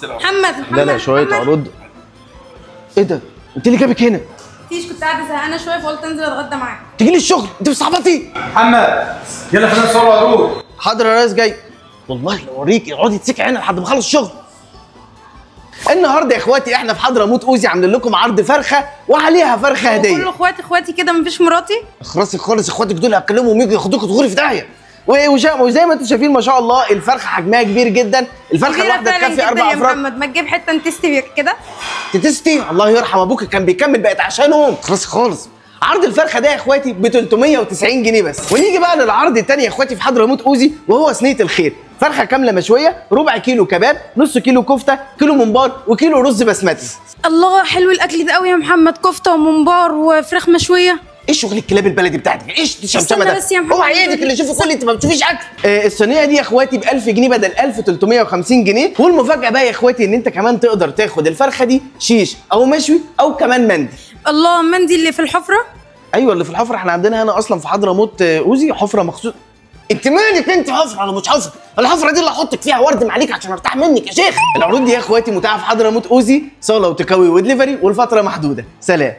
محمد محمد. لا لا شوية عروض. ايه ده؟ انت اللي جابك هنا؟ مفيش، كنت قاعدة زهقانه شوية فقلت انزل اتغدى معاك. تيجي لي الشغل انت بتصعبطي؟ محمد يلا خلينا نصور عروض. حاضر يا ريس جاي. والله لو اوريك اقعدي تسكي هنا لحد ما اخلص الشغل. النهارده يا اخواتي احنا في حضرموت اوزي عاملين لكم عرض فرخة وعليها فرخة هديه. كل اخواتي كده مفيش مراتي؟ اخرسي خالص، اخواتك دول هكلمهم يجوا ياخدوك تغوري في داهية. وزي ما انتم شايفين ما شاء الله الفرخه حجمها كبير جدا، الفرخه الواحدة تكفي 4 افراد. يا محمد ما تجيب حتة نتستي كده. تتستي؟ الله يرحم ابوك كان بيكمل بقت عشانهم. اخرسي خالص. عرض الفرخه ده يا اخواتي ب 390 جنيه بس. ونيجي بقى للعرض الثاني يا اخواتي في حضرموت اوزي وهو صينية الخير. فرخة كاملة مشوية، ربع كيلو كباب، نص كيلو كفته، كيلو ممبار، وكيلو رز بسمتي. الله حلو الاكل ده قوي يا محمد، كفته وممبار وفراخ مشوية. ايه شغل الكلاب البلدي بتاعتك؟ ايش الشمشمه ده؟ اوعى ايدك اللي يشوفه كل انت ما بتشوفيش اكل. الصينية دي يا اخواتي ب 1000 جنيه بدل 1350 جنيه. والمفاجاه بقى يا اخواتي ان انت كمان تقدر تاخد الفرخه دي شيش او مشوي او كمان مندي. الله، مندي اللي في الحفرة؟ ايوه اللي في الحفرة، احنا عندنا هنا اصلا في حضرموت اوزي حفره مخصوص. انت مالك انت حفره ولا مش حفره؟ الحفرة دي اللي هحطك فيها واردم عليك عشان ارتاح منك يا شيخ. العروض دي يا اخواتي متاحة في حضرموت اوزي، صاله وتكاوي ودليفري، والفترة محدودة. سلام.